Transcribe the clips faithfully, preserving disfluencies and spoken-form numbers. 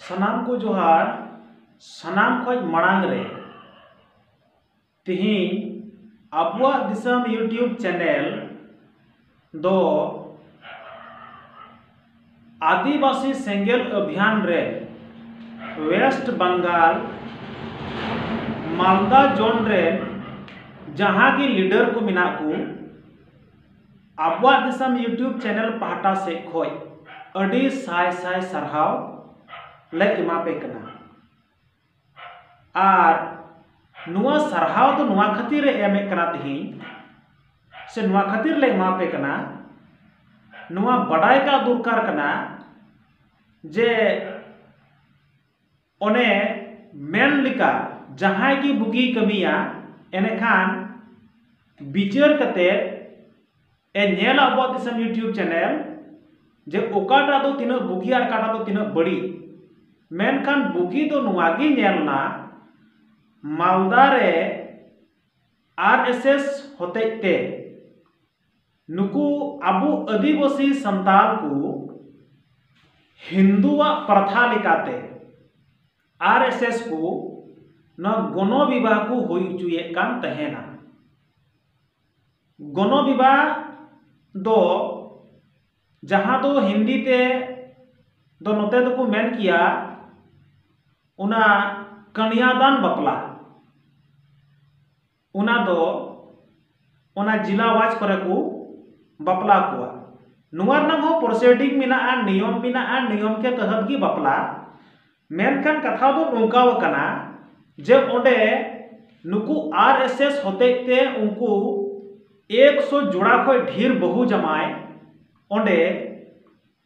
ᱥᱟᱱᱟᱢ ᱠᱚ ᱡᱚᱦᱟᱨ᱾ ᱥᱟᱱᱟᱢ ᱠᱷᱚᱱ ᱢᱟᱲᱟᱝ ᱨᱮ, ᱛᱤᱦᱤᱧ ᱟᱵᱚᱣᱟᱜ ᱫᱤᱥᱚᱢ YouTube ᱪᱮᱱᱮᱞ ᱫᱚ ᱟᱹᱫᱤᱵᱟᱹᱥᱤ ᱥᱮᱸᱜᱮᱞ ᱚᱵᱷᱤᱭᱟᱱ ᱨᱮ ᱳᱭᱮᱥᱴ ᱵᱟᱝᱜᱟᱞ ᱢᱟᱞᱫᱟ ᱡᱳᱱ ᱨᱮᱱ ᱡᱟᱦᱟᱸ ᱜᱮ ᱞᱤᱰᱟᱨ ᱠᱚ ᱢᱮᱱᱟᱜ ᱠᱚ, ᱟᱵᱚᱣᱟᱜ ᱫᱤᱥᱚᱢ YouTube ᱪᱮᱱᱮᱞ ᱯᱟᱦᱴᱟ ᱥᱮᱫ ᱠᱷᱚᱱ ᱟᱹᱰᱤ ᱥᱟᱭ ᱥᱟᱭ ᱥᱟᱨᱦᱟᱣ ᱞᱮ ᱮᱢᱟ ᱯᱮ ᱠᱟᱱᱟ᱾ ᱟᱨ ᱱᱚᱣᱟ ᱥᱟᱨᱦᱟᱣ ᱫᱚ ᱱᱚᱣᱟ ᱠᱷᱟᱹᱛᱤᱨ ᱞᱮ ᱮᱢᱮᱫ ᱠᱟᱱᱟ ᱛᱮᱦᱮᱧ, ᱥᱮ ᱱᱚᱣᱟ ᱠᱷᱟᱹᱛᱤᱨ ᱞᱮ ᱮᱢᱟ ᱯᱮ ᱠᱟᱱᱟ, ᱱᱚᱣᱟ ᱵᱟᱰᱟᱭ ᱠᱟᱜ ᱫᱚᱨᱠᱟᱨ ᱠᱟᱱᱟ ᱡᱮ ᱚᱱᱮ ᱢᱮᱱ ᱞᱮᱠᱟ, ᱡᱟᱦᱟᱸᱭ ᱜᱮ ᱵᱩᱜᱤᱭ ᱠᱟᱹᱢᱤᱭᱟ, ᱮᱱᱮᱠᱷᱟᱱ ᱵᱤᱪᱟᱹᱨ ᱠᱟᱛᱮ ᱮ ᱧᱮᱞᱟ ᱟᱵᱚᱣᱟᱜ ᱫᱤᱥᱚᱢ YouTube ᱪᱮᱱᱮᱞ ᱡᱮ ᱚᱠᱟᱴᱟᱜ ᱫᱚ ᱛᱤᱱᱟᱹᱜ ᱵᱩᱜᱤ ᱟᱨ ᱚᱠᱟᱴᱟᱜ ᱫᱚ ᱛᱤᱱᱟᱹᱜ ᱵᱟᱹᱲᱤᱡ᱾ ᱢᱮᱱᱠᱷᱟᱱ ᱵᱩᱜᱤ ᱫᱚ ᱱᱚᱣᱟ ᱜᱮ ᱧᱮᱞ ᱮᱱᱟ, ᱢᱟᱞᱫᱟ ᱨᱮ RSS ᱦᱚᱛᱮᱡ ᱛᱮ ᱱᱩᱠᱩ ᱟᱵᱚ ᱟᱹᱫᱤᱵᱟᱹᱥᱤ ᱥᱟᱱᱛᱟᱲ ᱠᱚ ᱦᱤᱱᱫᱩᱣᱟᱜ ᱯᱨᱚᱛᱷᱟ ᱞᱮᱠᱟᱛᱮ RSS ᱠᱚ ᱱᱚᱣᱟ ᱜᱚᱱᱚ ᱵᱤᱵᱟᱦ ᱠᱚ ᱦᱩᱭ ᱦᱚᱪᱚᱭᱮᱫ ᱠᱟᱱ ᱛᱟᱦᱮᱱᱟ᱾ ᱜᱚᱱᱚ ᱵᱤᱵᱟᱦ ᱫᱚ, ᱡᱟᱦᱟᱸ ᱫᱚ ᱦᱤᱱᱫᱤ ᱛᱮ ᱫᱚ ᱱᱚᱛᱮ ᱫᱚᱠᱚ ᱢᱮᱱ ᱠᱮᱭᱟ, ᱚᱱᱟ ᱠᱟᱱᱭᱟᱫᱟᱱ ᱵᱟᱯᱞᱟ, ᱚᱱᱟ ᱫᱚ ᱚᱱᱟ ᱡᱤᱞᱟ ᱣᱟᱡᱽ ᱠᱚᱨᱮ ᱠᱚ ᱵᱟᱯᱞᱟ ᱠᱚᱣᱟ᱾ ᱱᱚᱣᱟ ᱨᱮᱱᱟᱜ ᱦᱚᱸ ᱯᱨᱚᱥᱤᱰᱤᱝ ᱢᱮᱱᱟᱜᱼᱟ, ᱱᱤᱭᱚᱢ ᱢᱮᱱᱟᱜᱼᱟ, ᱱᱤᱭᱚᱢ ᱠᱮ ᱛᱚᱦᱚᱫ ᱜᱮ ᱵᱟᱯᱞᱟ᱾ ᱢᱮᱱᱠᱷᱟᱱ ᱠᱟᱛᱷᱟ ᱫᱚ ᱱᱚᱝᱠᱟ ᱟᱠᱟᱱᱟ ᱡᱮ ᱚᱸᱰᱮ ᱱᱩᱠᱩ RSS ᱦᱚᱛᱮᱡ ᱛᱮ ᱩᱱᱠᱩ ᱮᱠᱥᱚ ᱡᱳᱲᱟ ᱠᱷᱚᱱ ᱰᱷᱮᱨ ᱵᱟᱹᱦᱩ ᱡᱟᱢᱟᱭ ᱚᱸᱰᱮ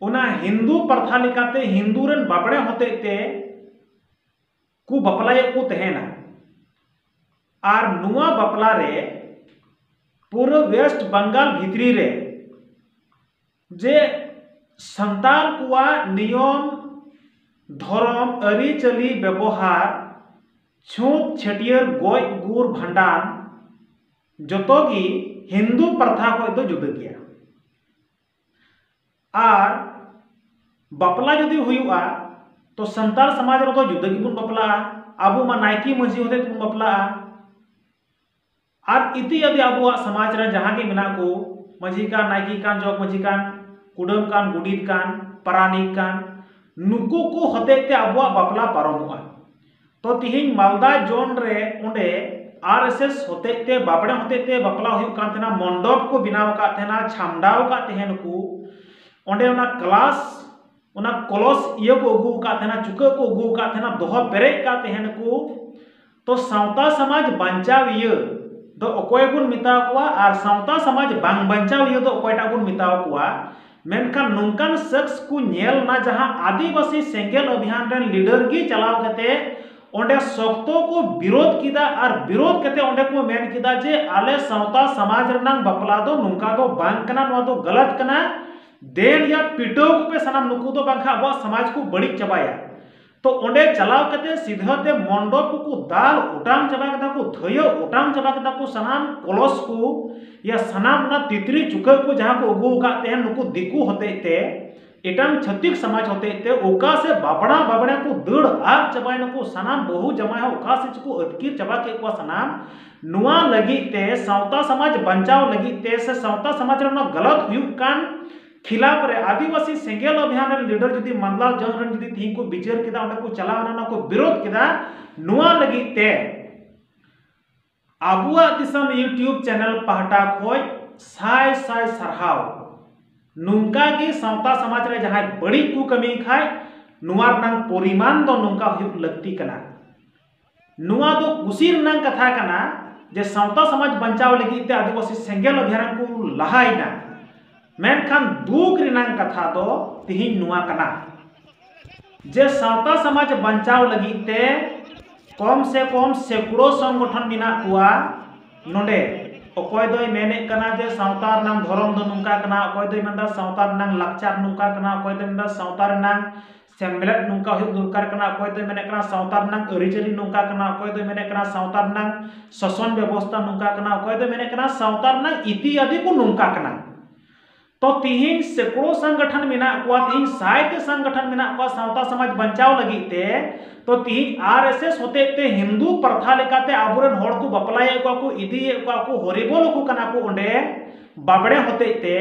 ᱚᱱᱟ ᱦᱤᱱᱫᱩ ᱯᱨᱚᱛᱷᱟ ᱞᱮᱠᱟᱛᱮ ᱦᱤᱱᱫᱩ ᱨᱮᱱ ᱵᱟᱵᱲᱮ ᱦᱚᱛᱮᱡ ᱛᱮ ᱠᱚ ᱵᱟᱯᱞᱟᱭᱮᱫ ᱠᱚ ᱛᱟᱦᱮᱱᱟ᱾ ᱟᱨ ᱱᱚᱣᱟ ᱵᱟᱯᱞᱟ ᱨᱮ ᱯᱩᱨᱟᱹ ᱳᱭᱮᱥᱴ ᱵᱟᱝᱜᱟᱞ ᱵᱷᱤᱛᱨᱤ ᱨᱮ ᱡᱮ ᱥᱟᱱᱛᱟᱲ ᱠᱚᱣᱟᱜ ᱱᱤᱭᱚᱢ, ᱫᱷᱚᱨᱚᱢ, ᱟᱹᱨᱤᱪᱟᱹᱞᱤ, ᱵᱮᱵᱚᱦᱟᱨ, ᱪᱷᱩᱛ, ᱪᱷᱟᱹᱴᱭᱟᱹᱨ, ᱜᱚᱡ, ᱜᱩᱨ, ᱵᱷᱟᱸᱰᱟᱱ, ᱡᱚᱛᱚ ᱜᱮ ᱦᱤᱱᱫᱩ ᱯᱨᱚᱛᱷᱟ ᱠᱷᱚᱱ ᱫᱚ ᱡᱩᱫᱟᱹ ᱜᱮᱭᱟ᱾ ᱟᱨ ᱵᱟᱯᱞᱟ ᱡᱩᱫᱤ ᱦᱩᱭᱩᱜᱼᱟ, ᱛᱚ ᱥᱟᱱᱛᱟᱲ ᱥᱚᱢᱟᱡᱽ ᱨᱮᱫᱚ ᱡᱩᱫᱟᱹ ᱜᱮᱵᱚᱱ ᱵᱟᱯᱞᱟᱜᱼᱟ᱾ ᱟᱵᱚ ᱢᱟ ᱱᱟᱭᱠᱮ ᱢᱟᱹᱡᱷᱤ ᱦᱚᱛᱮ ᱛᱮᱵᱚᱱ ᱵᱟᱯᱞᱟᱜᱼᱟ᱾ ᱟᱨ ᱤᱛᱤ ᱟᱫᱤ ᱟᱵᱚᱣᱟᱜ ᱥᱚᱢᱟᱡᱽ ᱨᱮ ᱡᱟᱦᱟᱸ ᱜᱮ ᱢᱮᱱᱟᱜ ᱠᱚ, ᱢᱟᱹᱡᱷᱤ ᱠᱟᱱ, ᱱᱟᱭᱠᱮ ᱠᱟᱱ, ᱡᱚᱜᱽ ᱢᱟᱹᱡᱷᱤ ᱠᱟᱱ, ᱠᱩᱰᱟᱹᱢ ᱠᱟᱱ, ᱜᱚᱰᱮᱛ ᱠᱟᱱ, ᱯᱟᱨᱟᱱᱤᱠ ᱠᱟᱱ, ᱱᱩᱠᱩ ᱠᱚ ᱦᱚᱛᱮᱡ ᱛᱮ ᱟᱵᱚᱣᱟᱜ ᱵᱟᱯᱞᱟ ᱯᱟᱨᱚᱢᱚᱜᱼᱟ᱾ ᱛᱚ ᱛᱤᱦᱤᱧ ᱢᱟᱞᱫᱟ ᱡᱳᱱ ᱨᱮ ᱚᱸᱰᱮ ᱟᱨ ᱮᱥ ᱮᱥ ᱦᱚᱛᱮᱡ ᱛᱮ, ᱵᱟᱵᱲᱮ ᱦᱚᱛᱮᱡ ᱛᱮ ᱵᱟᱯᱞᱟ ᱦᱩᱭᱩᱜ ᱠᱟᱱ ᱛᱟᱦᱮᱱᱟ, ᱢᱚᱱᱰᱚᱯ ᱠᱚ ᱵᱮᱱᱟᱣ ᱟᱠᱟᱫ ᱛᱟᱦᱮᱱᱟ, ᱪᱷᱟᱢᱰᱟᱣ ᱟᱠᱟᱫ ᱛᱟᱦᱮᱱ ᱠᱚ, ᱚᱸᱰᱮ ᱚᱱᱟ ᱠᱞᱟᱥ, ᱚᱱᱟ ᱠᱚᱞᱚᱥ ᱤᱭᱟᱹ ᱠᱚ ᱟᱹᱜᱩ ᱟᱠᱟᱫ ᱛᱟᱦᱮᱱᱟ, ᱪᱩᱠᱟᱹᱜ ᱠᱚ ᱟᱹᱜᱩ ᱟᱠᱟᱫ ᱛᱟᱦᱮᱱᱟ, ᱫᱚᱦᱚ ᱯᱮᱨᱮᱡ ᱟᱠᱟᱫ ᱛᱟᱦᱮᱱ ᱠᱚ᱾ ᱛᱚ ᱥᱟᱶᱛᱟ ᱥᱚᱢᱟᱡᱽ ᱵᱟᱧᱪᱟᱣ ᱤᱭᱟᱹ ᱫᱚ ᱚᱠᱚᱭ ᱵᱚᱱ ᱢᱮᱛᱟ ᱠᱚᱣᱟ ᱟᱨ ᱥᱟᱶᱛᱟ ᱥᱚᱢᱟᱡᱽ ᱵᱟᱝ ᱵᱟᱧᱪᱟᱣ ᱤᱭᱟᱹ ᱫᱚ ᱚᱠᱚᱭᱴᱟᱜ ᱵᱚᱱ ᱢᱮᱛᱟ ᱠᱚᱣᱟ? ᱢᱮᱱᱠᱷᱟᱱ ᱱᱚᱝᱠᱟᱱ ᱥᱟᱠᱥ ᱠᱚ ᱧᱮᱞ ᱮᱱᱟ ᱡᱟᱦᱟᱸ ᱟᱹᱫᱤᱵᱟᱹᱥᱤ ᱥᱮᱸᱜᱮᱞ ᱚᱵᱷᱤᱭᱟᱱ ᱨᱮᱱ ᱞᱤᱰᱟᱨ ᱜᱮ ᱪᱟᱞᱟᱣ ᱠᱟᱛᱮ ᱚᱸᱰᱮ ᱥᱚᱠᱛᱚ ᱠᱚ ᱵᱤᱨᱳᱫ ᱠᱮᱫᱟ ᱟᱨ ᱵᱤᱨᱳᱫ ᱠᱟᱛᱮ ᱚᱸᱰᱮ ᱠᱚ ᱢᱮᱱ ᱠᱮᱫᱟ ᱡᱮ ᱟᱞᱮ ᱥᱟᱶᱛᱟ ᱥᱚᱢᱟᱡᱽ ᱨᱮᱱᱟᱝ ᱵᱟᱯᱞᱟ ᱫᱚ ᱱᱚᱝᱠᱟ ᱫᱚ ᱵᱟᱝ ᱠᱟᱱᱟ, ᱱᱚᱣᱟ ᱫᱚ ᱜᱟᱞᱟᱛ ᱠᱟᱱᱟ, ᱫᱮᱱ ᱭᱟ ᱯᱤᱴᱟᱹᱣ ᱠᱚᱯᱮ ᱥᱟᱱᱟᱢ, ᱱᱩᱠᱩ ᱫᱚ ᱵᱟᱝᱠᱷᱟᱱ ᱟᱵᱚᱣᱟᱜ ᱥᱚᱢᱟᱡᱽ ᱠᱚ ᱵᱟᱹᱲᱤᱡ ᱪᱟᱵᱟᱭᱟ᱾ ᱛᱚ ᱚᱸᱰᱮ ᱪᱟᱞᱟᱣ ᱠᱟᱛᱮ ᱥᱤᱫᱷᱟᱹ ᱛᱮ ᱢᱚᱱᱰᱚᱯ ᱠᱚᱠᱚ ᱫᱟᱞ ᱚᱴᱟᱝ ᱪᱟᱵᱟ ᱠᱮᱫᱟ ᱠᱚ, ᱛᱷᱟᱹᱭᱟᱹ ᱚᱴᱟᱝ ᱪᱟᱵᱟ ᱠᱮᱫᱟ ᱠᱚ, ᱥᱟᱱᱟᱢ ᱠᱚᱞᱚᱥ ᱠᱚ, ᱭᱟ ᱥᱟᱱᱟᱢ ᱚᱱᱟ ᱛᱤᱛᱨᱤ ᱪᱩᱠᱟᱹᱜ ᱠᱚ ᱡᱟᱦᱟᱸ ᱠᱚ ᱟᱹᱜᱩ ᱟᱠᱟᱫ ᱛᱟᱦᱮᱸᱱ ᱱᱩᱠᱩ ᱫᱤᱠᱩ ᱦᱚᱛᱮᱡ ᱛᱮ, ᱮᱴᱟᱝ ᱪᱷᱟᱹᱛᱤᱠ ᱥᱚᱢᱟᱡᱽ ᱦᱚᱛᱮᱡ ᱛᱮ, ᱚᱠᱟ ᱥᱮ ᱵᱟᱵᱲᱟ ᱵᱟᱵᱲᱟ ᱠᱚ ᱫᱟᱹᱲ ᱟᱫ ᱪᱟᱵᱟᱭᱮᱱᱟ ᱠᱚ, ᱥᱟᱱᱟᱢ ᱵᱟᱹᱦᱩ ᱡᱟᱢᱟᱭ ᱦᱚᱸ ᱚᱠᱟ ᱥᱮᱫ ᱪᱚᱠᱚ ᱟᱹᱛᱠᱤᱨ ᱪᱟᱵᱟ ᱠᱮᱫ ᱠᱚᱣᱟ ᱥᱟᱱᱟᱢ᱾ ᱱᱚᱣᱟ ᱞᱟᱹᱜᱤᱫ ᱛᱮ, ᱥᱟᱶᱛᱟ ᱥᱚᱢᱟᱡᱽ ᱵᱟᱧᱪᱟᱣ ᱞᱟᱹᱜᱤᱫ ᱛᱮ ᱥᱮ ᱥᱟᱶᱛᱟ ᱥᱚᱢᱟᱡᱽ ᱨᱮ ᱱᱚᱣᱟ ᱜᱟᱞᱟᱛ ᱦᱩᱭᱩᱜ ᱠᱟᱱ ᱠᱷᱤᱞᱟᱯ ᱨᱮ ᱟᱹᱫᱤᱵᱟᱹᱥᱤ ᱥᱮᱸᱜᱮᱞ ᱚᱵᱷᱤᱭᱟᱱ ᱨᱮᱱ ᱞᱤᱰᱟᱨ ᱡᱩᱫᱤ ᱢᱟᱱᱞᱟᱞ ᱡᱚᱝ ᱨᱮᱱ ᱡᱩᱫᱤ ᱛᱤᱦᱤᱧ ᱠᱚ ᱵᱤᱪᱟᱹᱨ ᱠᱮᱫᱟ, ᱚᱸᱰᱮ ᱠᱚ ᱪᱟᱞᱟᱣ ᱮᱱᱟ, ᱚᱱᱟ ᱠᱚ ᱵᱤᱨᱳᱫ ᱠᱮᱫᱟ, ᱱᱚᱣᱟ ᱞᱟᱹᱜᱤᱫ ᱛᱮ ᱟᱵᱚᱣᱟᱜ ᱫᱤᱥᱚᱢ YouTube ᱪᱮᱱᱮᱞ ᱯᱟᱦᱴᱟ ᱠᱷᱚᱱ ᱥᱟᱭ ᱥᱟᱭ ᱥᱟᱨᱦᱟᱣ᱾ ᱱᱚᱝᱠᱟ ᱜᱮ ᱥᱟᱶᱛᱟ ᱥᱚᱢᱟᱡᱽ ᱨᱮ ᱡᱟᱦᱟᱸᱭ ᱵᱟᱹᱲᱤᱡ ᱠᱚ ᱠᱟᱹᱢᱤᱭ ᱠᱷᱟᱡ, ᱱᱚᱣᱟ ᱨᱮᱱᱟᱝ ᱯᱚᱨᱤᱢᱟᱱ ᱫᱚ ᱱᱚᱝᱠᱟ ᱦᱩᱭᱩᱜ ᱞᱟᱹᱠᱛᱤ ᱠᱟᱱᱟ᱾ ᱱᱚᱣᱟ ᱫᱚ ᱠᱩᱥᱤ ᱨᱮᱱᱟᱝ ᱠᱟᱛᱷᱟ ᱠᱟᱱᱟ ᱡᱮ ᱥᱟᱶᱛᱟ ᱥᱚᱢᱟᱡᱽ ᱵᱟᱧᱪᱟᱣ ᱞᱟᱹᱜᱤᱫ ᱛᱮ ᱟᱹᱫᱤᱵᱟᱹᱥᱤ ᱥᱮᱸᱜᱮᱞ ᱚᱵᱷᱤᱭᱟᱱ ᱠᱚ ᱞᱟᱦᱟᱭᱮᱱᱟ, ᱢᱮᱱᱠᱷᱟᱱ ᱫᱩᱠ ᱨᱮᱱᱟᱝ ᱠᱟᱛᱷᱟ ᱫᱚ ᱛᱤᱦᱤᱧ ᱱᱚᱣᱟ ᱠᱟᱱᱟ ᱡᱮ ᱥᱟᱶᱛᱟ ᱥᱚᱢᱟᱡᱽ ᱵᱟᱧᱪᱟᱣ ᱞᱟᱹᱜᱤᱫ ᱛᱮ ᱠᱚᱢ ᱥᱮ ᱠᱚᱢ ᱥᱮᱠᱲᱳ ᱥᱚᱝᱜᱚᱴᱷᱚᱱ ᱢᱮᱱᱟᱜ ᱠᱚᱣᱟ ᱱᱚᱰᱮ᱾ ᱚᱠᱚᱭ ᱫᱚᱭ ᱢᱮᱱᱮᱫ ᱠᱟᱱᱟ ᱡᱮ ᱥᱟᱶᱛᱟ ᱨᱮᱱᱟᱝ ᱫᱷᱚᱨᱚᱢ ᱫᱚ ᱱᱚᱝᱠᱟ ᱠᱟᱱᱟ, ᱚᱠᱚᱭ ᱫᱚᱭ ᱢᱮᱱᱫᱟ ᱥᱟᱶᱛᱟ ᱨᱮᱱᱟᱝ ᱞᱟᱠᱪᱟᱨ ᱱᱚᱝᱠᱟ ᱠᱟᱱᱟ, ᱚᱠᱚᱭ ᱫᱚᱭ ᱢᱮᱱᱫᱟ ᱥᱟᱶᱛᱟ ᱨᱮᱱᱟᱝ ᱥᱮᱢᱞᱮᱫ ᱱᱚᱝᱠᱟ ᱦᱩᱭᱩᱜ ᱫᱚᱨᱠᱟᱨ ᱠᱟᱱᱟ, ᱚᱠᱚᱭ ᱫᱚᱭ ᱢᱮᱱᱮᱫ ᱠᱟᱱᱟ ᱥᱟᱶᱛᱟ ᱨᱮᱱᱟᱝ ᱟᱹᱨᱤᱪᱟᱹᱞᱤ ᱱᱚᱝᱠᱟ ᱠᱟᱱᱟ, ᱚᱠᱚᱭ ᱫᱚᱭ ᱢᱮᱱᱮᱫ ᱠᱟᱱᱟ ᱥᱟᱶᱛᱟ ᱨᱮᱱᱟᱝ ᱥᱟᱥᱚᱱ ᱵᱮᱵᱚᱥᱛᱷᱟ ᱱᱚᱝᱠᱟ ᱠᱟᱱᱟ, ᱚᱠᱚᱭ ᱫᱚᱭ ᱢᱮᱱᱮᱫ ᱠᱟᱱᱟ ᱥᱟᱶᱛᱟ ᱨᱮᱱᱟᱝ ᱤᱛᱤ ᱟᱫᱤ ᱠᱚ ᱱᱚᱝᱠᱟ ᱠᱟᱱᱟ᱾ ᱛᱤᱦᱤᱧ ᱥᱮᱠᱲᱳ ᱥᱚᱝᱜᱚᱴᱷᱚᱱ ᱢᱮᱱᱟᱜ ᱠᱚᱣᱟ, ᱛᱤᱦᱤᱧ ᱥᱟᱭ ᱛᱮ ᱥᱚᱝᱜᱚᱴᱷᱚᱱ ᱢᱮᱱᱟᱜ ᱠᱚᱣᱟ ᱥᱟᱶᱛᱟ ᱥᱚᱢᱟᱡᱽ ᱵᱟᱧᱪᱟᱣ ᱞᱟᱹᱜᱤᱫ ᱛᱮ᱾ ᱛᱚ ᱛᱤᱦᱤᱧ ᱟᱨ ᱮᱥ ᱮᱥ ᱦᱚᱛᱮᱡ ᱛᱮ ᱦᱤᱱᱫᱩ ᱯᱨᱚᱛᱷᱟ ᱞᱮᱠᱟᱛᱮ ᱟᱵᱚᱨᱮᱱ ᱦᱚᱲ ᱠᱚ ᱵᱟᱯᱞᱟᱭᱮᱫ ᱠᱚᱣᱟ ᱠᱚ, ᱤᱫᱤᱭᱮᱫ ᱠᱚᱣᱟ ᱠᱚ, ᱦᱚᱨᱤᱵᱚᱞ ᱟᱠᱚ ᱠᱟᱱᱟ ᱠᱚ ᱚᱸᱰᱮ ᱵᱟᱵᱲᱮ ᱦᱚᱛᱮᱡ ᱛᱮ᱾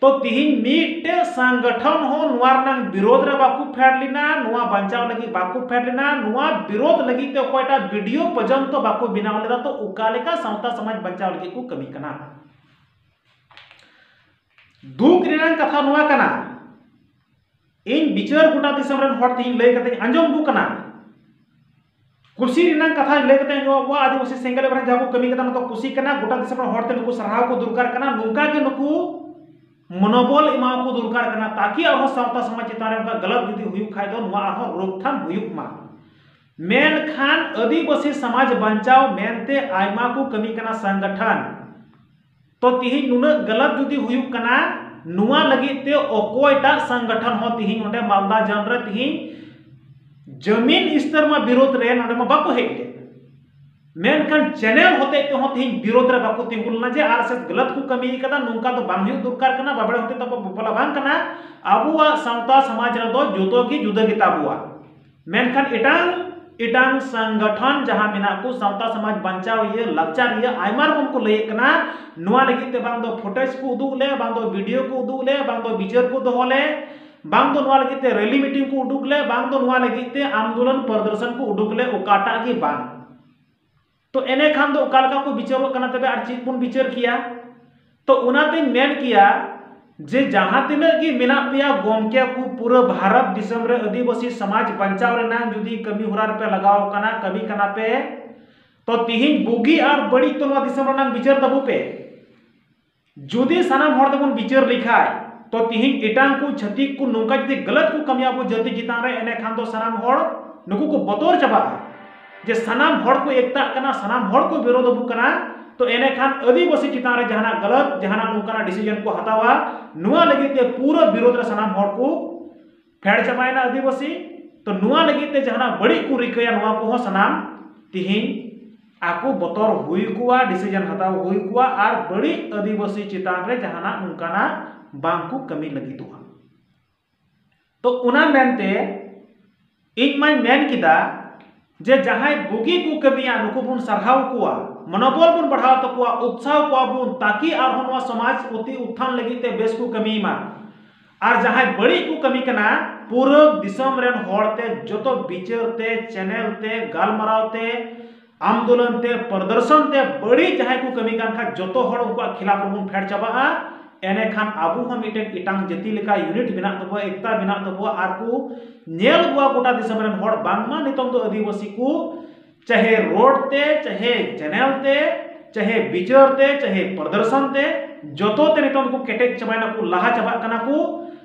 ᱛᱚ ᱛᱤᱦᱤᱧ ᱢᱤᱫᱴᱮᱡ ᱥᱚᱝᱜᱚᱴᱷᱚᱱ ᱦᱚᱸ ᱱᱚᱣᱟ ᱨᱮᱱᱟᱜ ᱵᱤᱨᱳᱫᱷ ᱨᱮ ᱵᱟᱠᱚ ᱯᱷᱮᱰ ᱞᱮᱱᱟ, ᱱᱚᱣᱟ ᱵᱟᱧᱪᱟᱣ ᱞᱟᱹᱜᱤᱫ ᱵᱟᱠᱚ ᱯᱷᱮᱰ ᱞᱮᱱᱟ, ᱱᱚᱣᱟ ᱵᱤᱨᱳᱫᱷ ᱞᱟᱹᱜᱤᱫ ᱛᱮ ᱚᱠᱚᱭᱴᱟᱜ ᱵᱷᱤᱰᱤᱭᱳ ᱯᱚᱨᱡᱚᱱᱛᱚ ᱵᱟᱠᱚ ᱵᱮᱱᱟᱣ ᱞᱮᱫᱟ᱾ ᱛᱚ ᱚᱠᱟ ᱞᱮᱠᱟ ᱥᱟᱶᱛᱟ ᱥᱚᱢᱟᱡᱽ ᱵᱟᱧᱪᱟᱣ ᱞᱟᱹᱜᱤᱫ ᱠᱚ ᱠᱟᱹᱢᱤ ᱠᱟᱱᱟ? ᱫᱩᱠ ᱨᱮᱱᱟᱜ ᱠᱟᱛᱷᱟ ᱱᱚᱣᱟ ᱠᱟᱱᱟ, ᱤᱧ ᱵᱤᱪᱟᱹᱨ ᱜᱚᱴᱟ ᱫᱤᱥᱚᱢ ᱨᱮᱱ ᱦᱚᱲ ᱛᱮᱧ ᱞᱟᱹᱭ ᱠᱟᱛᱮᱧ ᱟᱸᱡᱚᱢ ᱟᱠᱚ ᱠᱟᱱᱟ, ᱠᱩᱥᱤ ᱨᱮᱱᱟᱜ ᱠᱟᱛᱷᱟᱧ ᱞᱟᱹᱭ ᱠᱟᱛᱮ ᱟᱸᱡᱚᱢ ᱟᱵᱚᱣᱟ, ᱟᱹᱫᱤᱵᱟᱹᱥᱤ ᱥᱮᱸᱜᱮᱞ ᱚᱵᱷᱤᱭᱟᱱ ᱡᱟᱦᱟᱸ ᱠᱚ ᱠᱟᱹᱢᱤ ᱠᱟᱫᱟ, ᱚᱱᱟ ᱫᱚ ᱠᱩᱥᱤ ᱠᱟᱱᱟ᱾ ᱜᱚᱴᱟ ᱫᱤᱥᱚᱢ ᱨᱮᱱ ᱦᱚᱲ ᱛᱮ ᱱᱩᱠᱩ ᱥᱟᱨᱦᱟᱣ ᱠᱚ ᱫᱚᱨᱠᱟᱨ ᱠᱟᱱᱟ, ᱱᱚᱝᱠᱟ ᱜᱮ ᱱᱩᱠᱩ ᱢᱚᱱᱳᱵᱚᱞ ᱮᱢᱟ ᱠᱚ ᱫᱚᱨᱠᱟᱨ ᱠᱟᱱᱟ, ᱛᱟᱠᱤ ᱟᱨᱦᱚᱸ ᱥᱟᱶᱛᱟ ᱥᱚᱢᱟᱡᱽ ᱪᱮᱛᱟᱱ ᱨᱮ ᱚᱱᱠᱟ ᱜᱟᱞᱟᱛ ᱡᱩᱫᱤ ᱦᱩᱭᱩᱜ ᱠᱷᱟᱡ ᱫᱚ ᱱᱚᱣᱟ ᱟᱨᱦᱚᱸ ᱨᱳᱠᱛᱷᱟᱢ ᱦᱩᱭᱩᱜ ᱢᱟ᱾ ᱢᱮᱱᱠᱷᱟᱱ ᱟᱹᱫᱤᱵᱟᱹᱥᱤ ᱥᱚᱢᱟᱡᱽ ᱵᱟᱧᱪᱟᱣ ᱢᱮᱱᱛᱮ ᱟᱭᱢᱟ ᱠᱚ ᱠᱟᱹᱢᱤ ᱠᱟᱱᱟ ᱥᱚᱝᱜᱚᱴᱷᱚᱱ᱾ ᱛᱚ ᱛᱤᱦᱤᱧ ᱱᱩᱱᱟᱹᱜ ᱜᱟᱞᱟᱛ ᱡᱩᱫᱤ ᱦᱩᱭᱩᱜ ᱠᱟᱱᱟ, ᱱᱚᱣᱟ ᱞᱟᱹᱜᱤᱫ ᱛᱮ ᱚᱠᱚᱭᱴᱟᱜ ᱥᱚᱝᱜᱚᱴᱷᱚᱱ ᱦᱚᱸ ᱛᱤᱦᱤᱧ ᱚᱸᱰᱮ ᱢᱟᱞᱫᱟ ᱡᱚᱱ ᱨᱮ ᱛᱤᱦᱤᱧ ᱡᱟᱢᱤᱱ ᱥᱛᱚᱨ ᱢᱟ ᱵᱤᱨᱳᱫᱷ ᱨᱮ ᱱᱚᱸᱰᱮ ᱢᱟ ᱵᱟᱠᱚ ᱦᱮᱡ ᱞᱮᱱ, ᱢᱮᱱᱠᱷᱟᱱ ᱪᱮᱱᱮᱞ ᱦᱚᱛᱮᱡ ᱛᱮᱦᱚᱸ ᱛᱤᱦᱤᱧ ᱵᱤᱨᱳᱫᱷ ᱨᱮ ᱵᱟᱠᱚ ᱛᱤᱸᱜᱩ ᱞᱮᱱᱟ ᱡᱮ ᱟᱨ ᱮᱥ ᱮᱥ ᱜᱟᱞᱟᱛ ᱠᱚ ᱠᱟᱹᱢᱤ ᱠᱟᱫᱟ, ᱱᱚᱝᱠᱟ ᱫᱚ ᱵᱟᱝ ᱦᱩᱭᱩᱜ ᱫᱚᱨᱠᱟᱨ ᱠᱟᱱᱟ, ᱵᱟᱵᱲᱮ ᱦᱚᱛᱮᱡ ᱛᱮ ᱵᱟᱯᱞᱟ ᱵᱟᱝ ᱠᱟᱱᱟ᱾ ᱟᱵᱚᱣᱟᱜ ᱥᱟᱶᱛᱟ ᱥᱚᱢᱟᱡᱽ ᱨᱮᱫᱚ ᱡᱚᱛᱚ ᱜᱮ ᱡᱩᱫᱟᱹ ᱜᱮ ᱛᱟᱵᱚᱣᱟ᱾ ᱢᱮᱱᱠᱷᱟᱱ ᱮᱴᱟᱝ ᱮᱴᱟᱝ ᱥᱚᱝᱜᱚᱴᱷᱚᱱ ᱡᱟᱦᱟᱸ ᱢᱮᱱᱟᱜ ᱠᱚ, ᱥᱟᱶᱛᱟ ᱥᱚᱢᱟᱡᱽ ᱵᱟᱧᱪᱟᱣ ᱤᱭᱟᱹ, ᱞᱟᱠᱪᱟᱨ ᱤᱭᱟᱹ, ᱟᱭᱢᱟ ᱨᱚᱠᱚᱢ ᱠᱚ ᱞᱟᱹᱭᱮᱫ ᱠᱟᱱᱟ᱾ ᱱᱚᱣᱟ ᱞᱟᱹᱜᱤᱫ ᱛᱮ ᱵᱟᱝ ᱫᱚ ᱯᱷᱩᱴᱮᱡᱽ ᱠᱚ ᱩᱫᱩᱜ ᱞᱮ, ᱵᱟᱝ ᱫᱚ ᱵᱷᱤᱰᱤᱭᱳ ᱠᱚ ᱩᱫᱩᱜ ᱞᱮ, ᱵᱟᱝ ᱫᱚ ᱵᱤᱪᱟᱹᱨ ᱠᱚ ᱫᱚᱦᱚ ᱞᱮ, ᱵᱟᱝ ᱫᱚ ᱱᱚᱣᱟ ᱞᱟᱹᱜᱤᱫ ᱛᱮ ᱨᱮᱞᱤ ᱢᱤᱴᱤᱝ ᱠᱚ ᱩᱰᱩᱠ ᱞᱮ, ᱵᱟᱝ ᱫᱚ ᱱᱚᱣᱟ ᱞᱟᱹᱜᱤᱫ ᱛᱮ ᱟᱱᱫᱳᱞᱚᱱ ᱯᱨᱚᱫᱚᱨᱥᱚᱱ ᱠᱚ ᱩᱰᱩᱠ ᱞᱮ, ᱚᱠᱟᱴᱟᱜ ᱜᱮ ᱵᱟᱝ᱾ ᱛᱚ ᱮᱱᱮᱠᱷᱟᱱ ᱫᱚ ᱚᱠᱟ ᱞᱮᱠᱟ ᱠᱚ ᱵᱤᱪᱟᱹᱨᱚᱜ ᱠᱟᱱᱟ, ᱛᱚᱵᱮ ᱟᱨ ᱪᱮᱫ ᱵᱚᱱ ᱵᱤᱪᱟᱹᱨ ᱠᱮᱭᱟ? ᱛᱚ ᱚᱱᱟᱛᱤᱧ ᱢᱮᱱ ᱠᱮᱭᱟ ᱡᱮ ᱡᱟᱦᱟᱸ ᱛᱤᱱᱟᱹᱜ ᱜᱮ ᱢᱮᱱᱟᱜ ᱯᱮᱭᱟ ᱜᱚᱢᱠᱮ ᱠᱚ, ᱯᱩᱨᱟᱹ ᱵᱷᱟᱨᱚᱛ ᱫᱤᱥᱚᱢ ᱨᱮ ᱟᱹᱫᱤᱵᱟᱹᱥᱤ ᱥᱚᱢᱟᱡᱽ ᱵᱟᱧᱪᱟᱣ ᱨᱮᱱᱟᱜ ᱡᱩᱫᱤ ᱠᱟᱹᱢᱤ ᱦᱚᱨᱟ ᱨᱮᱯᱮ ᱞᱟᱜᱟᱣ ᱟᱠᱟᱱᱟ, ᱠᱟᱹᱢᱤ ᱠᱟᱱᱟ ᱯᱮ, ᱛᱚ ᱛᱤᱦᱤᱧ ᱵᱩᱜᱤ ᱟᱨ ᱵᱟᱹᱲᱤᱡ ᱛᱚ ᱱᱚᱣᱟ ᱫᱤᱥᱚᱢ ᱨᱮᱱᱟᱜ ᱵᱤᱪᱟᱹᱨ ᱛᱟᱵᱚ ᱯᱮ᱾ ᱡᱩᱫᱤ ᱥᱟᱱᱟᱢ ᱦᱚᱲ ᱛᱮᱵᱚᱱ ᱵᱤᱪᱟᱹᱨ ᱞᱮᱠᱷᱟᱡ, ᱛᱚ ᱛᱤᱦᱤᱧ ᱮᱴᱟᱝ ᱠᱚ, ᱪᱷᱟᱹᱛᱤᱠ ᱠᱚ ᱱᱚᱝᱠᱟ ᱡᱩᱫᱤ ᱜᱟᱞᱟᱛ ᱠᱚ ᱠᱟᱹᱢᱤᱭᱟ ᱟᱵᱚ ᱡᱟᱹᱛᱤ ᱪᱮᱛᱟᱱ ᱨᱮ, ᱮᱱᱮᱠᱷᱟᱱ ᱫᱚ ᱥᱟᱱᱟᱢ ᱦᱚᱲ ᱱᱩᱠᱩ ᱠᱚ ᱵᱚᱛᱚᱨ ᱪᱟᱵᱟᱜᱼᱟ ᱡᱮ ᱥᱟᱱᱟᱢ ᱦᱚᱲ ᱠᱚ ᱮᱠᱛᱟᱜ ᱠᱟᱱᱟ, ᱥᱟᱱᱟᱢ ᱦᱚᱲ ᱠᱚ ᱵᱤᱨᱳᱫ ᱟᱵᱚ ᱠᱟᱱᱟ᱾ ᱛᱚ ᱮᱱᱮᱠᱷᱟᱱ ᱟᱹᱫᱤᱵᱟᱹᱥᱤ ᱪᱮᱛᱟᱱ ᱨᱮ ᱡᱟᱦᱟᱱᱟᱜ ᱜᱟᱞᱟᱛ, ᱡᱟᱦᱟᱱᱟᱜ ᱱᱚᱝᱠᱟᱱᱟᱜ ᱰᱤᱥᱤᱡᱚᱱ ᱠᱚ ᱦᱟᱛᱟᱣᱟ, ᱱᱚᱣᱟ ᱞᱟᱹᱜᱤᱫ ᱛᱮ ᱯᱩᱨᱟᱹ ᱵᱤᱨᱳᱫ ᱨᱮ ᱥᱟᱱᱟᱢ ᱦᱚᱲ ᱠᱚ ᱯᱷᱮᱰ ᱪᱟᱵᱟᱭᱮᱱᱟ ᱟᱹᱫᱤᱵᱟᱹᱥᱤ᱾ ᱛᱚ ᱱᱚᱣᱟ ᱞᱟᱹᱜᱤᱫ ᱛᱮ ᱡᱟᱦᱟᱱᱟᱜ ᱵᱟᱹᱲᱤᱡ ᱠᱚ ᱨᱤᱠᱟᱹᱭᱟ, ᱱᱚᱣᱟ ᱠᱚᱦᱚᱸ ᱥᱟᱱᱟᱢ ᱛᱤᱦᱤᱧ ᱟᱠᱚ ᱵᱚᱛᱚᱨ ᱦᱩᱭ ᱠᱚᱣᱟ, ᱰᱤᱥᱤᱡᱚᱱ ᱦᱟᱛᱟᱣ ᱦᱩᱭ ᱠᱚᱣᱟ, ᱟᱨ ᱵᱟᱹᱲᱤᱡ ᱟᱹᱫᱤᱵᱟᱹᱥᱤ ᱪᱮᱛᱟᱱ ᱨᱮ ᱡᱟᱦᱟᱱᱟᱜ ᱱᱚᱝᱠᱟᱱᱟᱜ ᱵᱟᱝ ᱠᱚ ᱠᱟᱹᱢᱤ ᱞᱟᱹᱜᱤᱫᱚᱜᱼᱟ᱾ ᱛᱚ ᱚᱱᱟ ᱢᱮᱱᱛᱮ ᱤᱧ ᱢᱟᱧ ᱢᱮᱱ ᱠᱮᱫᱟ ᱡᱮ ᱡᱟᱦᱟᱸᱭ ᱵᱩᱜᱤ ᱠᱚ ᱠᱟᱹᱢᱤᱭᱟ ᱱᱩᱠᱩ ᱵᱚᱱ ᱥᱟᱨᱦᱟᱣ ᱠᱚᱣᱟ, ᱢᱚᱱᱳᱵᱚᱞ ᱵᱚᱱ ᱵᱟᱲᱦᱟᱣ ᱛᱟᱠᱚᱣᱟ, ᱩᱛᱥᱟᱦᱚ ᱠᱚᱣᱟ ᱵᱚᱱ, ᱛᱟᱠᱤ ᱟᱨᱦᱚᱸ ᱱᱚᱣᱟ ᱥᱚᱢᱟᱡᱽ ᱩᱛᱤ ᱩᱛᱛᱷᱟᱱ ᱞᱟᱹᱜᱤᱫ ᱛᱮ ᱵᱮᱥ ᱠᱚ ᱠᱟᱹᱢᱤᱭ ᱢᱟ᱾ ᱟᱨ ᱡᱟᱦᱟᱸᱭ ᱵᱟᱹᱲᱤᱡ ᱠᱚ ᱠᱟᱹᱢᱤ ᱠᱟᱱᱟ, ᱯᱩᱨᱟᱹ ᱫᱤᱥᱚᱢ ᱨᱮᱱ ᱦᱚᱲ ᱛᱮ ᱡᱚᱛᱚ ᱵᱤᱪᱟᱹᱨ ᱛᱮ, ᱪᱮᱱᱮᱞ ᱛᱮ, ᱜᱟᱞᱢᱟᱨᱟᱣ ᱛᱮ, ᱟᱱᱫᱳᱞᱚᱱ ᱛᱮ, ᱯᱨᱚᱫᱚᱨᱥᱚᱱ ᱛᱮ ᱵᱟᱹᱲᱤᱡ ᱡᱟᱦᱟᱸᱭ ᱠᱚ ᱠᱟᱹᱢᱤ ᱠᱟᱱ ᱠᱷᱟᱱ ᱡᱚᱛᱚ ᱦᱚᱲ ᱩᱱᱠᱩᱣᱟᱜ ᱠᱷᱤᱞᱟᱯ ᱨᱮᱵᱚᱱ ᱯᱷᱮᱰ ᱪᱟᱵᱟᱜᱼᱟ᱾ ᱮᱱᱮᱠᱷᱟᱱ ᱟᱵᱚ ᱦᱚᱸ ᱢᱤᱫᱴᱮᱱ ᱮᱴᱟᱝ ᱡᱟᱹᱛᱤ ᱞᱮᱠᱟ ᱤᱭᱩᱱᱤᱴ ᱢᱮᱱᱟᱜ ᱛᱟᱵᱚᱣᱟ, ᱮᱠᱛᱟ ᱢᱮᱱᱟᱜ ᱛᱟᱵᱚᱣᱟ, ᱟᱨ ᱠᱚ ᱧᱮᱞ ᱠᱚᱣᱟ ᱜᱚᱴᱟ ᱫᱤᱥᱚᱢ ᱨᱮᱱ ᱦᱚᱲ ᱵᱟᱝᱢᱟ ᱱᱤᱛᱚᱝ ᱫᱚ ᱟᱹᱫᱤᱵᱟᱹᱥᱤ ᱠᱚ ᱪᱟᱦᱮ ᱨᱳᱰ ᱛᱮ, ᱪᱟᱦᱮ ᱪᱮᱱᱮᱞ ᱛᱮ, ᱪᱟᱦᱮ ᱵᱤᱪᱟᱹᱨ ᱛᱮ, ᱪᱟᱦᱮ ᱯᱨᱚᱫᱚᱨᱥᱚᱱ ᱛᱮ, ᱡᱚᱛᱚ ᱛᱮ ᱱᱤᱛᱚᱝ ᱫᱚᱠᱚ ᱠᱮᱴᱮᱡ ᱪᱟᱵᱟᱭᱮᱱᱟ ᱠᱚ, ᱞᱟᱦᱟ ᱪᱟᱵᱟᱜ ᱠᱟᱱᱟ ᱠᱚ᱾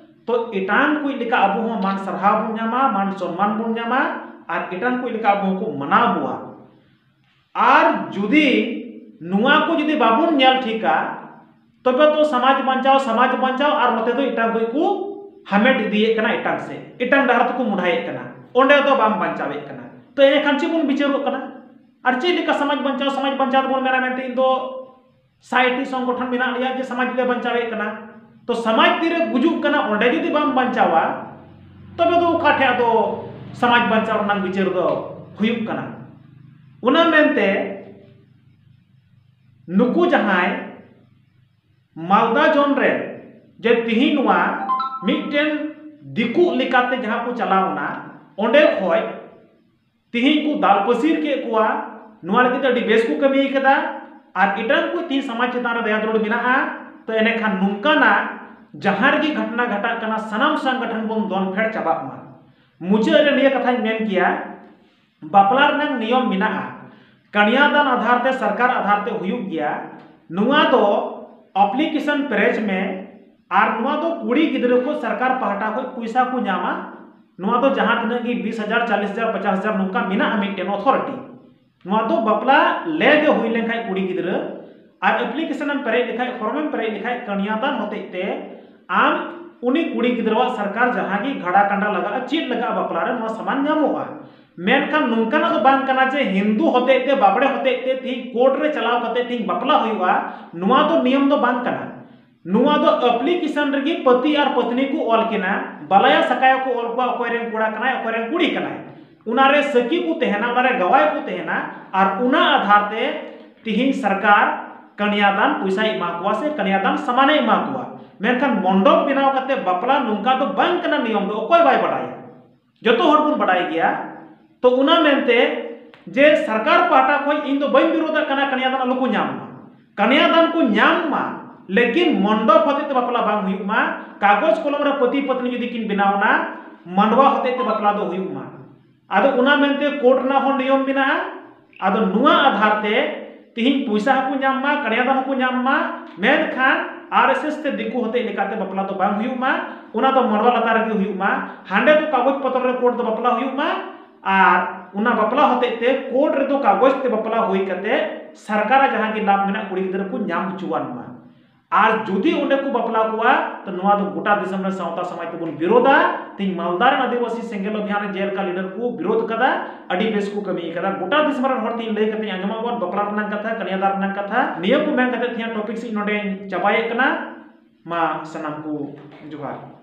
ᱛᱚ ᱮᱴᱟᱝ ᱠᱚ ᱞᱮᱠᱟ ᱟᱵᱚ ᱦᱚᱸ ᱢᱟᱱ ᱥᱟᱨᱦᱟᱣ ᱵᱚᱱ ᱧᱟᱢᱟ, ᱢᱟᱱ ᱥᱚᱱᱢᱟᱱ ᱵᱚᱱ ᱧᱟᱢᱟ, ᱟᱨ ᱮᱴᱟᱝ ᱠᱚ ᱞᱮᱠᱟ ᱟᱵᱚ ᱦᱚᱸᱠᱚ ᱢᱟᱱᱟᱣ ᱵᱚᱣᱟ᱾ ᱟᱨ ᱡᱩᱫᱤ ᱱᱚᱣᱟ ᱠᱚ ᱡᱩᱫᱤ ᱵᱟᱵᱚᱱ ᱧᱮᱞ ᱴᱷᱤᱠᱟ, ᱛᱚᱵᱮ ᱛᱚ ᱥᱚᱢᱟᱡᱽ ᱵᱟᱧᱪᱟᱣ, ᱥᱚᱢᱟᱡᱽ ᱵᱟᱧᱪᱟᱣ ᱟᱨ ᱱᱚᱛᱮ ᱫᱚ ᱮᱴᱟᱝ ᱠᱚ ᱠᱚ ᱦᱟᱢᱮᱴ ᱤᱫᱤᱭᱮᱫ ᱠᱟᱱᱟ, ᱮᱴᱟᱝ ᱥᱮᱫ, ᱮᱴᱟᱝ ᱰᱟᱦᱟᱨ ᱛᱮᱠᱚ ᱢᱚᱦᱰᱟᱭᱮᱫ ᱠᱟᱱᱟ, ᱚᱸᱰᱮ ᱫᱚ ᱵᱟᱢ ᱵᱟᱧᱪᱟᱣᱮᱫ ᱠᱟᱱᱟ᱾ ᱛᱚ ᱮᱱᱮᱠᱷᱟᱱ ᱪᱮᱫ ᱵᱚᱱ ᱵᱤᱪᱟᱹᱨᱚᱜ ᱠᱟᱱᱟ? ᱟᱨ ᱪᱮᱫ ᱞᱮᱠᱟ ᱥᱚᱢᱟᱡᱽ ᱵᱟᱧᱪᱟᱣ, ᱥᱚᱢᱟᱡᱽ ᱵᱟᱧᱪᱟᱣ ᱫᱚᱵᱚᱱ ᱢᱮᱱᱟ ᱢᱮᱱᱛᱮ ᱤᱧ ᱫᱚ ᱥᱟᱭᱴᱤ ᱥᱚᱝᱜᱚᱴᱷᱚᱱ ᱢᱮᱱᱟᱜ ᱞᱮᱭᱟ ᱡᱮ ᱥᱚᱢᱟᱡᱽ ᱞᱮ ᱵᱟᱧᱪᱟᱣᱮᱫ ᱠᱟᱱᱟ? ᱛᱚ ᱥᱚᱢᱟᱡᱽ ᱛᱤᱨᱮ ᱜᱩᱡᱩᱜ ᱠᱟᱱᱟ, ᱚᱸᱰᱮ ᱡᱩᱫᱤ ᱵᱟᱢ ᱵᱟᱧᱪᱟᱣᱟ, ᱛᱚᱵᱮ ᱫᱚ ᱚᱠᱟ ᱴᱷᱮᱡ ᱟᱫᱚ ᱥᱚᱢᱟᱡᱽ ᱵᱟᱧᱪᱟᱣ ᱨᱮᱱᱟᱜ ᱵᱤᱪᱟᱹᱨ ᱫᱚ ᱦᱩᱭᱩᱜ ᱠᱟᱱᱟ? ᱚᱱᱟ ᱢᱮᱱᱛᱮ ᱱᱩᱠᱩ ᱡᱟᱦᱟᱸᱭ ᱢᱟᱞᱫᱟ ᱡᱳᱱ ᱨᱮ ᱡᱮ ᱛᱤᱦᱤᱧ ᱱᱚᱣᱟ ᱢᱤᱫᱴᱮᱱ ᱫᱤᱠᱩ ᱞᱮᱠᱟᱛᱮ ᱡᱟᱦᱟᱸ ᱠᱚ ᱪᱟᱞᱟᱣ ᱮᱱᱟ, ᱚᱸᱰᱮ ᱠᱷᱚᱡ ᱛᱤᱦᱤᱧ ᱠᱚ ᱫᱟᱞ ᱯᱟᱹᱥᱤᱨ ᱠᱮᱫ ᱠᱚᱣᱟ, ᱱᱚᱣᱟ ᱞᱟᱹᱜᱤᱫ ᱛᱮ ᱟᱹᱰᱤ ᱵᱮᱥ ᱠᱚ ᱠᱟᱹᱢᱤ ᱠᱟᱫᱟ᱾ ᱟᱨ ᱮᱴᱟᱜ ᱠᱚ ᱛᱤᱦᱤᱧ ᱥᱚᱢᱟᱡᱽ ᱪᱮᱛᱟᱱ ᱨᱮ ᱫᱟᱭᱟ ᱫᱩᱞᱟᱹᱲ ᱢᱮᱱᱟᱜᱼᱟ᱾ ᱛᱚ ᱮᱱᱮᱠᱷᱟᱱ ᱱᱚᱝᱠᱟᱱᱟᱜ ᱡᱟᱦᱟᱸ ᱨᱮᱜᱮ ᱜᱷᱚᱴᱚᱱᱟ ᱜᱷᱟᱴᱟᱜ ᱠᱟᱱᱟ, ᱥᱟᱱᱟᱢ ᱥᱚᱝᱜᱚᱴᱷᱚᱱ ᱵᱚᱱ ᱫᱚᱱ ᱯᱷᱮᱰ ᱪᱟᱵᱟᱜ ᱢᱟ᱾ ᱢᱩᱪᱟᱹᱫ ᱨᱮ ᱱᱤᱭᱟᱹ ᱠᱟᱛᱷᱟᱧ ᱢᱮᱱ ᱜᱮᱭᱟ, ᱵᱟᱯᱞᱟ ᱨᱮᱱᱟᱜ ᱱᱤᱭᱚᱢ ᱢᱮᱱᱟᱜᱼᱟ, ᱠᱟᱱᱭᱟᱫᱟᱱ ᱟᱫᱷᱟᱨ ᱛᱮ, ᱥᱚᱨᱠᱟᱨ ᱟᱫᱷᱟᱨ ᱛᱮ ᱦᱩᱭᱩᱜ ᱜᱮᱭᱟ᱾ ᱱᱚᱣᱟ ᱫᱚ ᱟᱯᱞᱤᱠᱮᱥᱚᱱ ᱯᱮᱨᱮᱡᱽ ᱢᱮ, ᱟᱨ ᱱᱚᱣᱟ ᱫᱚ ᱠᱩᱲᱤ ᱜᱤᱫᱽᱨᱟᱹ ᱠᱚ ᱥᱚᱨᱠᱟᱨ ᱯᱟᱦᱴᱟ ᱠᱷᱚᱱ ᱯᱚᱭᱥᱟ ᱠᱚ ᱧᱟᱢᱟ᱾ ᱱᱚᱣᱟ ᱫᱚ ᱡᱟᱦᱟᱸ ᱛᱤᱱᱟᱹᱜ ᱜᱮ ᱵᱤᱥ ᱦᱟᱡᱟᱨ, ᱪᱟᱞᱤᱥ ᱦᱟᱡᱟᱨ, ᱯᱚᱪᱟᱥ ᱦᱟᱡᱟᱨ ᱱᱚᱝᱠᱟ ᱢᱮᱱᱟᱜᱼᱟ ᱢᱤᱫᱴᱮᱱ ᱚᱛᱷᱚᱨᱤᱴᱤ᱾ ᱱᱚᱣᱟ ᱫᱚ ᱵᱟᱯᱞᱟ ᱞᱮ ᱜᱮ ᱦᱩᱭ ᱞᱮᱱᱠᱷᱟᱡ ᱠᱩᱲᱤ ᱜᱤᱫᱽᱨᱟᱹ ᱟᱨ ᱟᱯᱞᱤᱠᱮᱥᱚᱱ ᱮᱢ ᱯᱮᱨᱮᱡ ᱞᱮᱠᱷᱟᱡ, ᱯᱷᱚᱨᱢ ᱮᱢ ᱯᱮᱨᱮᱡ ᱞᱮᱠᱷᱟᱡ ᱠᱟᱱᱭᱟᱫᱟᱱ ᱦᱚᱛᱮᱡ ᱛᱮ ᱟᱢ ᱩᱱᱤ ᱠᱩᱲᱤ ᱜᱤᱫᱽᱨᱟᱹᱣᱟᱜ ᱥᱚᱨᱠᱟᱨ ᱡᱟᱦᱟᱸ ᱜᱮ ᱜᱷᱟᱰᱟ ᱠᱟᱸᱰᱟ ᱞᱟᱜᱟᱜᱼᱟ, ᱪᱮᱫ ᱞᱟᱜᱟᱜᱼᱟ ᱵᱟᱯᱞᱟ ᱨᱮ, ᱱᱚᱣᱟ ᱥᱟᱢᱟᱱ ᱧᱟᱢᱚᱜᱼᱟ᱾ ᱢᱮᱱᱠᱷᱟᱱ ᱱᱚᱝᱠᱟᱱᱟᱜ ᱫᱚ ᱵᱟᱝ ᱠᱟᱱᱟ ᱡᱮ ᱦᱤᱱᱫᱩ ᱦᱚᱛᱮᱡ ᱛᱮ, ᱵᱟᱵᱲᱮ ᱦᱚᱛᱮᱡ ᱛᱮ ᱛᱤᱦᱤᱧ ᱠᱳᱨᱴ ᱨᱮ ᱪᱟᱞᱟᱣ ᱠᱟᱛᱮ ᱛᱤᱦᱤᱧ ᱵᱟᱯᱞᱟ ᱦᱩᱭᱩᱜᱼᱟ, ᱱᱚᱣᱟ ᱫᱚ ᱱᱤᱭᱚᱢ ᱫᱚ ᱵᱟᱝ ᱠᱟᱱᱟ᱾ ᱱᱚᱣᱟ ᱫᱚ ᱟᱯᱞᱤᱠᱮᱥᱚᱱ ᱨᱮᱜᱮ ᱯᱟᱹᱛᱤ ᱟᱨ ᱯᱟᱹᱛᱱᱤ ᱠᱚ ᱚᱞ ᱠᱤᱱᱟ, ᱵᱟᱞᱟᱭᱟ ᱥᱟᱠᱟᱭᱟ ᱠᱚ ᱚᱞ ᱠᱚᱣᱟ, ᱚᱠᱚᱭ ᱨᱮᱱ ᱠᱚᱲᱟ ᱠᱟᱱᱟᱭ, ᱚᱠᱚᱭ ᱨᱮᱱ ᱠᱩᱲᱤ ᱠᱟᱱᱟᱭ᱾ ᱚᱱᱟ ᱨᱮ ᱥᱟᱹᱠᱷᱤ ᱠᱚ ᱛᱟᱦᱮᱱᱟ, ᱚᱱᱟ ᱨᱮ ᱜᱟᱶᱟᱭ ᱠᱚ ᱛᱟᱦᱮᱱᱟ, ᱟᱨ ᱚᱱᱟ ᱟᱫᱷᱟᱨ ᱛᱮ ᱛᱤᱦᱤᱧ ᱥᱚᱨᱠᱟᱨ ᱠᱟᱱᱭᱟᱫᱟᱱ ᱯᱚᱭᱥᱟᱭ ᱮᱢᱟ ᱠᱚᱣᱟ ᱥᱮ ᱠᱟᱱᱭᱟᱫᱟᱱ ᱥᱟᱢᱟᱱᱮ ᱮᱢᱟ ᱠᱚᱣᱟ᱾ ᱢᱮᱱᱠᱷᱟᱱ ᱢᱚᱱᱰᱚᱯ ᱵᱮᱱᱟᱣ ᱠᱟᱛᱮ ᱵᱟᱯᱞᱟ ᱱᱚᱝᱠᱟ ᱫᱚ ᱵᱟᱝ ᱠᱟᱱᱟ ᱱᱤᱭᱚᱢ ᱫᱚ, ᱚᱠᱚᱭ ᱵᱟᱭ ᱵᱟᱰᱟᱭᱟ? ᱡᱚᱛᱚ ᱦᱚᱲ ᱵᱚᱱ ᱵᱟᱰᱟᱭ ᱜᱮᱭᱟ᱾ ᱛᱚ ᱚᱱᱟ ᱢᱮᱱᱛᱮ ᱡᱮ ᱥᱚᱨᱠᱟᱨ ᱯᱟᱦᱴᱟ ᱠᱷᱚᱱ ᱤᱧ ᱫᱚ ᱵᱟᱹᱧ ᱵᱤᱨᱳᱫᱷᱟᱜ ᱠᱟᱱᱟ ᱠᱟᱱᱭᱟᱫᱟᱱ ᱟᱞᱚ ᱠᱚ ᱧᱟᱢ ᱢᱟ, ᱠᱟᱱᱭᱟᱫᱟᱱ ᱠᱚ ᱧᱟᱢ ᱢᱟ, ᱞᱮᱠᱤᱱ ᱢᱚᱱᱰᱚᱯ ᱦᱚᱛᱮᱡ ᱛᱮ ᱵᱟᱯᱞᱟ ᱵᱟᱝ ᱦᱩᱭᱩᱜ ᱢᱟ᱾ ᱠᱟᱜᱚᱡᱽ ᱠᱚᱞᱚᱢ ᱨᱮ ᱯᱟᱹᱛᱤ ᱯᱟᱹᱛᱱᱤ ᱡᱩᱫᱤ ᱠᱤᱱ ᱵᱮᱱᱟᱣ ᱮᱱᱟ, ᱢᱟᱰᱣᱟ ᱦᱚᱛᱮᱡ ᱛᱮ ᱵᱟᱯᱞᱟ ᱫᱚ ᱦᱩᱭᱩᱜ ᱢᱟ᱾ ᱟᱫᱚ ᱚᱱᱟ ᱢᱮᱱᱛᱮ ᱠᱳᱨᱴ ᱨᱮᱱᱟᱜ ᱦᱚᱸ ᱱᱤᱭᱚᱢ ᱢᱮᱱᱟᱜᱼᱟ᱾ ᱟᱫᱚ ᱱᱚᱣᱟ ᱟᱫᱷᱟᱨ ᱛᱮ ᱛᱤᱦᱤᱧ ᱯᱚᱭᱥᱟ ᱦᱚᱸᱠᱚ ᱧᱟᱢ ᱢᱟ, ᱠᱟᱱᱭᱟᱫᱟᱱ ᱦᱚᱸᱠᱚ ᱧᱟᱢ ᱢᱟ, ᱢᱮᱱᱠᱷᱟᱱ ᱟᱨ ᱮᱥ ᱮᱥ ᱛᱮ ᱫᱤᱠᱩ ᱦᱚᱛᱮᱡ ᱞᱮᱠᱟᱛᱮ ᱵᱟᱯᱞᱟ ᱫᱚ ᱵᱟᱝ ᱦᱩᱭᱩᱜ ᱢᱟ, ᱚᱱᱟ ᱫᱚ ᱢᱟᱰᱣᱟ ᱞᱟᱛᱟᱨ ᱨᱮᱜᱮ ᱦᱩᱭᱩᱜ ᱢᱟ᱾ ᱦᱟᱸᱰᱮ ᱫᱚ ᱠᱟᱜᱚᱡᱽ ᱯᱚᱛᱨᱚ ᱨᱮ ᱠᱳᱨᱴ ᱫᱚ ᱵᱟᱯᱞᱟ ᱦᱩᱭᱩᱜ ᱢᱟ, ᱟᱨ ᱚᱱᱟ ᱵᱟᱯᱞᱟ ᱦᱚᱛᱮᱡ ᱛᱮ ᱠᱳᱨᱴ ᱨᱮᱫᱚ ᱠᱟᱜᱚᱡᱽ ᱛᱮ ᱵᱟᱯᱞᱟ ᱦᱩᱭ ᱠᱟᱛᱮ ᱥᱚᱨᱠᱟᱨᱟᱜ ᱡᱟᱦᱟᱸ ᱜᱮ ᱞᱟᱵᱷ ᱢᱮᱱᱟᱜ ᱠᱩᱲᱤ ᱜᱤᱫᱽᱨᱟᱹ ᱠᱚ ᱧᱟᱢ ᱦᱚᱪᱚᱣᱟᱱ ᱢᱟ᱾ ᱟᱨ ᱡᱩᱫᱤ ᱚᱸᱰᱮ ᱠᱚ ᱵᱟᱯᱞᱟ ᱠᱚᱣᱟ, ᱛᱚ ᱱᱚᱣᱟ ᱫᱚ ᱜᱚᱴᱟ ᱫᱤᱥᱚᱢ ᱨᱮ ᱥᱟᱶᱛᱟ ᱥᱚᱢᱟᱡᱽ ᱛᱮᱵᱚᱱ ᱵᱤᱨᱳᱫᱟ᱾ ᱛᱮᱦᱮᱧ ᱢᱟᱞᱫᱟ ᱨᱮᱱ ᱟᱹᱫᱤᱵᱟᱹᱥᱤ ᱥᱮᱸᱜᱮᱞ ᱚᱵᱷᱤᱭᱟᱱ ᱨᱮ ᱡᱮᱞᱮᱠᱟ ᱞᱤᱰᱟᱨ ᱠᱚ ᱵᱤᱨᱳᱫ ᱠᱟᱫᱟ, ᱟᱹᱰᱤ ᱵᱮᱥ ᱠᱚ ᱠᱟᱹᱢᱤ ᱠᱟᱫᱟ᱾ ᱜᱚᱴᱟ ᱫᱤᱥᱚᱢ ᱨᱮᱱ ᱦᱚᱲ ᱛᱮᱦᱮᱧ ᱞᱟᱹᱭ ᱠᱟᱛᱮᱧ ᱟᱸᱡᱚᱢᱟᱵᱚᱱ, ᱵᱟᱯᱞᱟ ᱨᱮᱱᱟᱜ ᱠᱟᱛᱷᱟ, ᱠᱟᱱᱭᱟᱫᱟᱱ ᱨᱮᱱᱟᱜ ᱠᱟᱛᱷᱟ᱾ ᱱᱤᱭᱟᱹ ᱠᱚ ᱢᱮᱱ ᱠᱟᱛᱮ ᱛᱮᱦᱮᱧ ᱴᱚᱯᱤᱠ ᱥᱮᱫ ᱱᱚᱰᱮᱧ ᱪᱟᱵᱟᱭᱮᱫ ᱠᱟᱱᱟ᱾ ᱢᱟ ᱥᱟᱱᱟᱢ ᱠᱚ ᱡᱚᱦᱟᱨ᱾